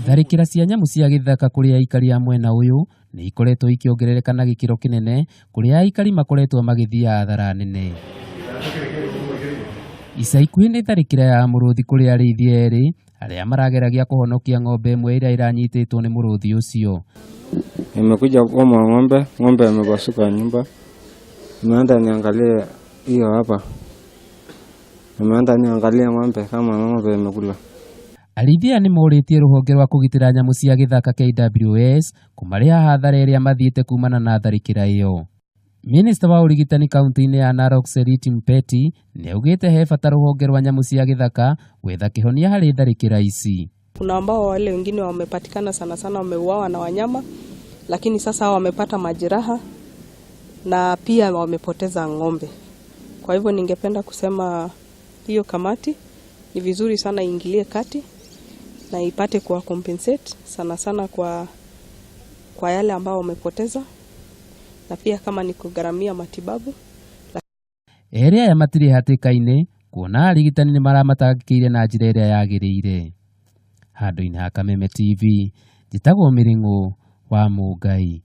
Tharĩkĩra cia nyamũ cia gĩthaka kũrĩ aikari a mwena ũyũ nĩ ikoretwo ikĩongerereka na gĩkĩro kĩnene kũrĩa aikari makoretwo magĩthiĩ hathara nene. Ica ikuhĩ nĩ tharĩkĩra ya mũrũthi kũrĩ arĩithi erĩ arĩa marageragia kũhonokia ng'ombe ĩmwe ĩrĩa ĩranyitĩtwo nĩ mũrũthi ũcio. Nimekuja kubomoa ng'ombe, ng'ombe amepasuka nyumba. Nimeenda niangalie hiyo hapa. Nimeenda niangalie ng'ombe kama ng'ombe imekula. Arĩithi aya nĩ morĩtie rũhonge rwa kũgitĩra nyamũ cia gĩthaka KWS kũmarĩha hathara ĩrĩa mathiĩte kumana na tharĩkĩra ĩyo. Minista wa ũrigitani kaunti-inĩ ya Narok Seriti Mpeti nĩ augĩte he bata rũhonge rwa nyamũ cia gĩthaka gwetha kĩhonia harĩ tharĩkĩra ici. Kuna ambao wale wengine wamepatikana sana sana wameuawa na wanyama, lakini sasa hao wamepata majeraha na pia wamepoteza ng'ombe. Kwa hivyo ningependa kusema hiyo kamati ni vizuri sana iingilie kati na ipate kuwa compensate sana sana kwa yale ambao wamepoteza na pia kama ni kugharamia matibabu. Erĩ aya matirĩ hatĩka-inĩ kuona arigitani nĩ maramatangĩkĩire na njĩra ĩrĩa yagĩrĩire. Handũ-inĩ ha Kameme TV, njĩtagwo Mĩrĩng'ũ wa Mũngai.